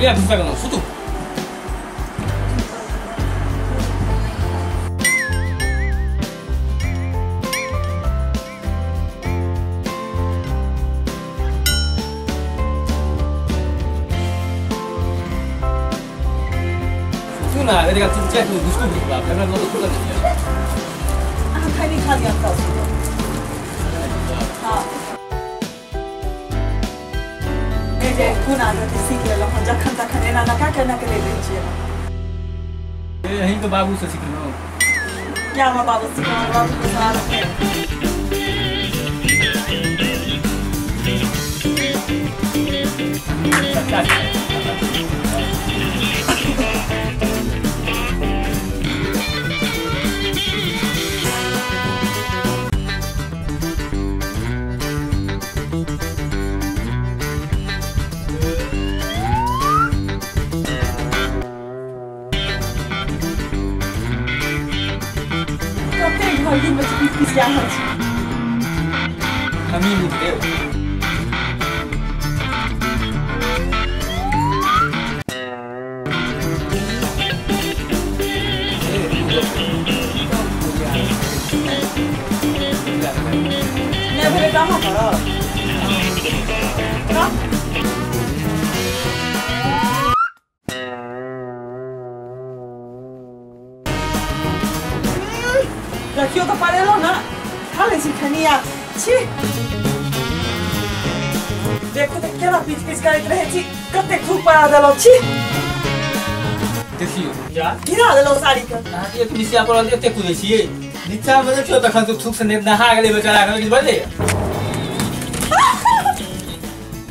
कहिया भिनसर गेलहुँ सुतू। सुतू ना, एतका चुपचाप घुसकू घुसबा हमरा मतलब सुतल नहि छै। अहाँ खाली खा लिअ तब। हाँ जे कोन आदत सीख लेलहुँ हँ, जखन तखन एना नका के एना के ले दै छियै। अहीं के बाबू से सिखलहुँ। क्या हमर बाबू सिखलहुँ? हमर बाबू के आदत है। हमी मुझ देव नहीं भेलै तऽ अहाँ करब। रखियो तऽ पड़ेलहुँ ने, खा लै छी खनिया। छी देखू तऽ केना पीच पीच करैत रहै छी, कतेक थूक पड़ा देलहुँ। छी देखियौ जा गिरा देलहुँ साड़ी के। अहाँके एक मिसिया पड़ल एते कुदै छियै, नीचा मे देखियौ तखन तऽ थूक से नहा गेलै बेचारा के, किछु बजलै।